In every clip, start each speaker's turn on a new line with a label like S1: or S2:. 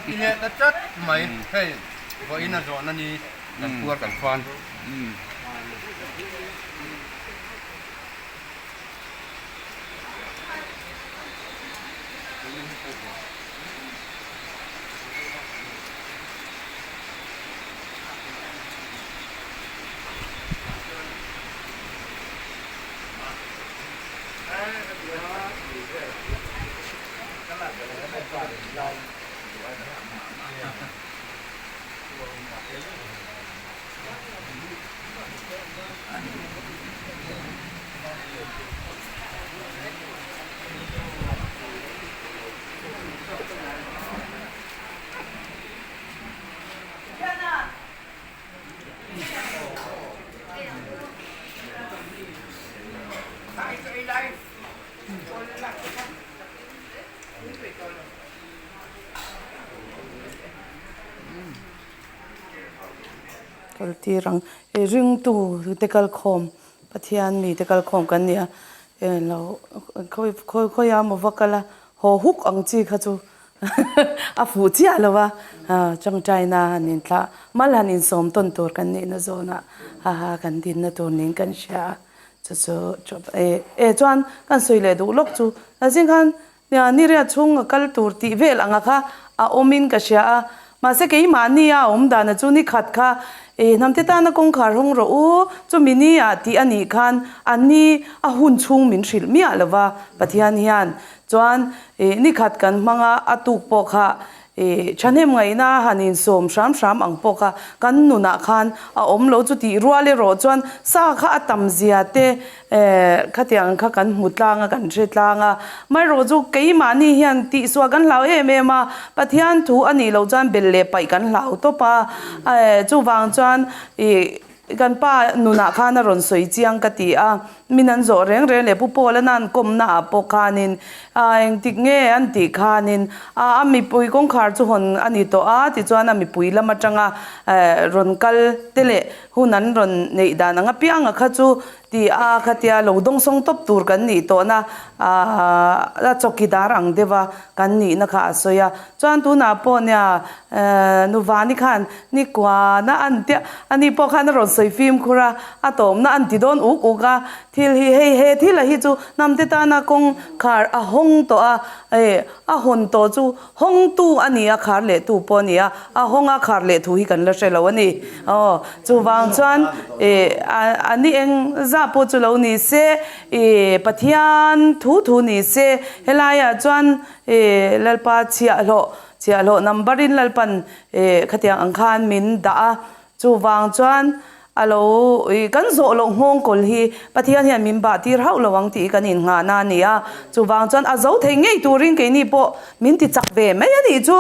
S1: ti leh ta chat mai hei vawiin a zawhna ni kan puar kan fan.
S2: Kal tir ang i ringtu te kalkhawm Pathian mi te kalkhawm kan ni a englo khawi khawi khawiah maw va kal a haw huk ang chi kha chu a fuh chiah lo a tawngtaina han inthlah mal han insawm tawn tur kan nihna zawnah ha ha kan dinna tur niin kan hria a chu chu e chuan kan sawi leh duh lawk chu zing khan Nia, ni riat chhung a kal tur tih vel anga kha a awmin ka hria a, mahse keimahni a awm dana chu ni khat kha e hnamte tana kawngkhar hawng rawh u, chumi ni ah tih a nih khan a ni a hun chhung min hrilh miah lo va, Pathian hian chuan e ni khat kan hmang a, a tuk pawh kha e thahnem ngaihna a han insawm hram hram ang pawh kha kan nunah khan a awm lo chu tih rual erawh chuan sa kha a tam zia te Eh, khatiang kha kan hmu tlang a, kan hre tlang a. Amaherawh chu keimahni hian tihsual kan hlau em em a, Pathian thu a nih loh chuan belh leh paih kan hlau tawp a. Eh, chuvang chuan ih kan pa nunah khan a rawn sawi chiang ka ti a, min an zawh reng reng leh Pu Paula nan kawmna ah pawh khanin ah engtik nge an tih khanin ah a mipui kawngkhar chu hawn a ni tawh a, tichuan a mipui lam atanga eh rawn kal te leh hun an rawn neih dan ang apianga kha chu Ti a khatia lo dawngsawng tawp tur kan nih tawhna a chawkidar ang deuha kan nihna kha a sawi a. Chuan tunah pawh nia Nuvani khan ni kuana an tia ani pawh khan a rawn sawi fimkhur a, a tawmna an ti dawn uk uk a. Thil hi hei he thil a hi chu hnamte tana kawngkhar a hawng tawh a, a hawn tawh chu Hawngtu a ni a, khar lehtu pawh a ni a, a hawng a khar leh thu hi kan la hre lo a ni. Aw, chuvang chuan ih a ni eng zah pawh chu lo ni se, ih Pathian thu thu ni se, helaiah chuan ih Lalpa chhiahhlawh, chhiahhlawh number in Lalpan ih khatiang ang khan min dah a, Chuvang chuan a lo i kan zawh loh nghawng kawl hi Pathian hian min bah tir hauh lo ang tih hi kan innghahna a ni a. Chuvang chuan a zo thei ngei turin keini pawh min ti chak ve mai a nih chu.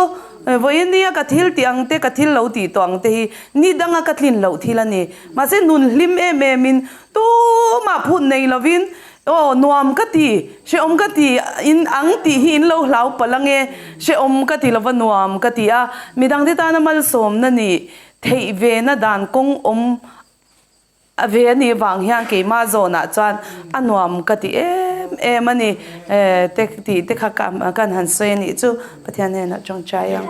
S2: Vawiin nia ka thil tih ang te, ka thil lo tih tawh ang te hi ni danga ka tlin loh thil a ni. Mahse nun hlim em emin tumah phut nei lovin Aw, nuam ka ti, hrehawm ka ti in ang tih hi in lo hlau palh ange, hrehawm ka ti lova nuam ka ti a, midangte tana malsawmna nih theih vena dan kawng awm ve a nih vang hian keimah zawnah chuan a nuam ka ti em em a ni te tih te kha kan han sawi a nih chu Pathian hnenah tawngtai ang.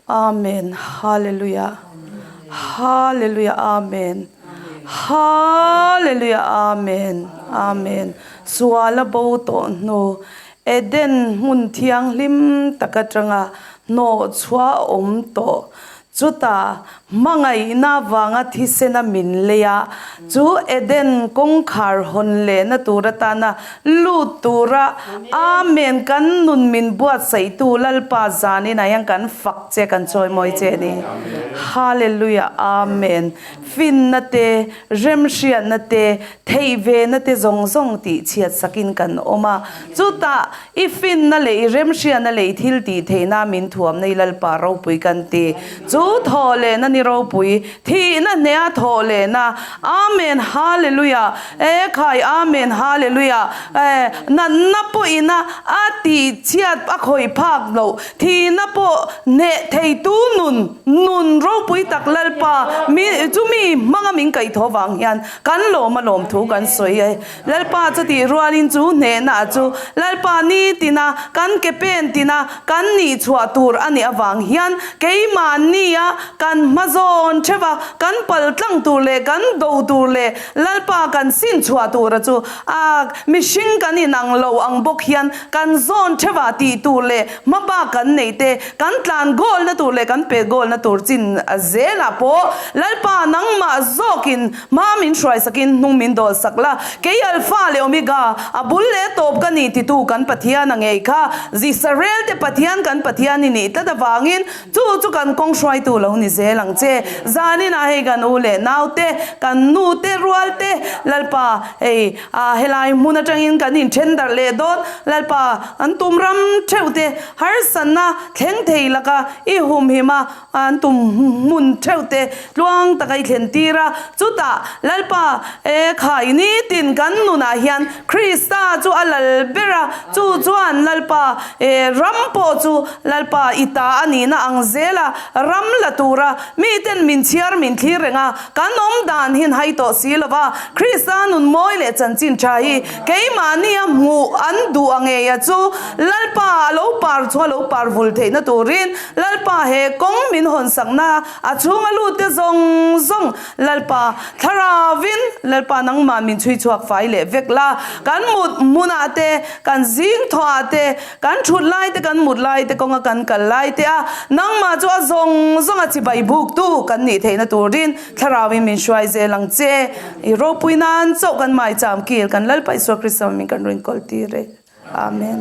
S2: Amen Hallelujah Hallelujah Amen Hallelujah Amen Amen Sual a bo tawh hnu Eden hmun thianghlim tak atanga hnawh chhuah a awm tawh chutah hmangaihna vanga thisena min lei a chu Eden kawngkhar hawn lehna tur atana Lut tura Amen kan nun min buatsaihtu Lalpa zanin ah hian kan fak che kan chawimawi che a ni. Hallelujah Amen Finna te, remhriatna te, theih vena te zawng zawng tih chhiat sakin kan awm a. Chutah i finna leh i remhriatna leh i thil tih theihna min thuamna i Lalpa ropui kan ti. Chu thaw lehna ni. ropui thihna hneha thawh lehna Amen Hallelujah e khai Amen Hallelujah e natna pawhina a tih chhiat a khawih phak loh thihna pawh hneh theitu nun nun ropui tak Lalpa mi chumi hmanga min kaihthawh vang hian kan lawm a lawm thu kan sawi e. Lalpa chu tih rualin chu hnehna a chu Lalpa ni tina kan ke pen tina kan nih chhuah tur a nih avang hian keimahnia kan hma zawn theuh a, kan pal tlang tur leh kan do tur leh Lalpa kan sin chhuah tur a chu a mihring kan inang lo ang bawk hian kan zawn theuh a tih tur leh hma bak kan neih te kan tlan goal na tur leh kan pet goal na tur chin zelah pawh Lalpa nangmah zawkin Hma min hruai sakin hnung min dawl sak la, kei Alpha leh Omega, a bul leh a tawp ka ni titu kan Pathian a ngei kha. Israel te Pathian kan Pathian i nih tlat avangin chu chu kan kawng hruaitu lo ni zel ang che. Zaninah hei kan u leh nau te, kan nu te, rual te, Lalpa hei a helai hmun atangin kan inthen darh leh dawn. Lalpa an tum ram theuh te harsatna thleng thei laka i humhim a, An tum hmun theuh te tluang taka i thlen tir a, chutah Lalpa e khai nitin kan nunah hian Krista chu a lal ber a, chu chuan Lalpa e ram pawh chu Lalpa i ta a nihna ang zel a, ram la tura miten min chhiar min thlir reng a, kan awm dan hin hai tawh si lo va, Krista nun mawi leh chanchin tha hi keimahnia hmuh an duh a ngei a chu Lalpa a lo par chu a lo par vul theihna turin Lalpa he kawng min hawn sakna a chhunga lut te zawng zawng Lalpa thlaravin Lalpa nangmah min chhui chhuak fai leh vek la, kan mut hmunah te, kan zing thawhah te, kan thut lai te, kan mut lai te kawnga kan kal lai te a nangmah chu a zawng zawnga chibai buktu kan nih theihna turin thlaravin min hruai zel ang che. I ropui nan chauh kan maicham kil kan Lalpa Isua Krista min kan rinkawl tir e. Amen.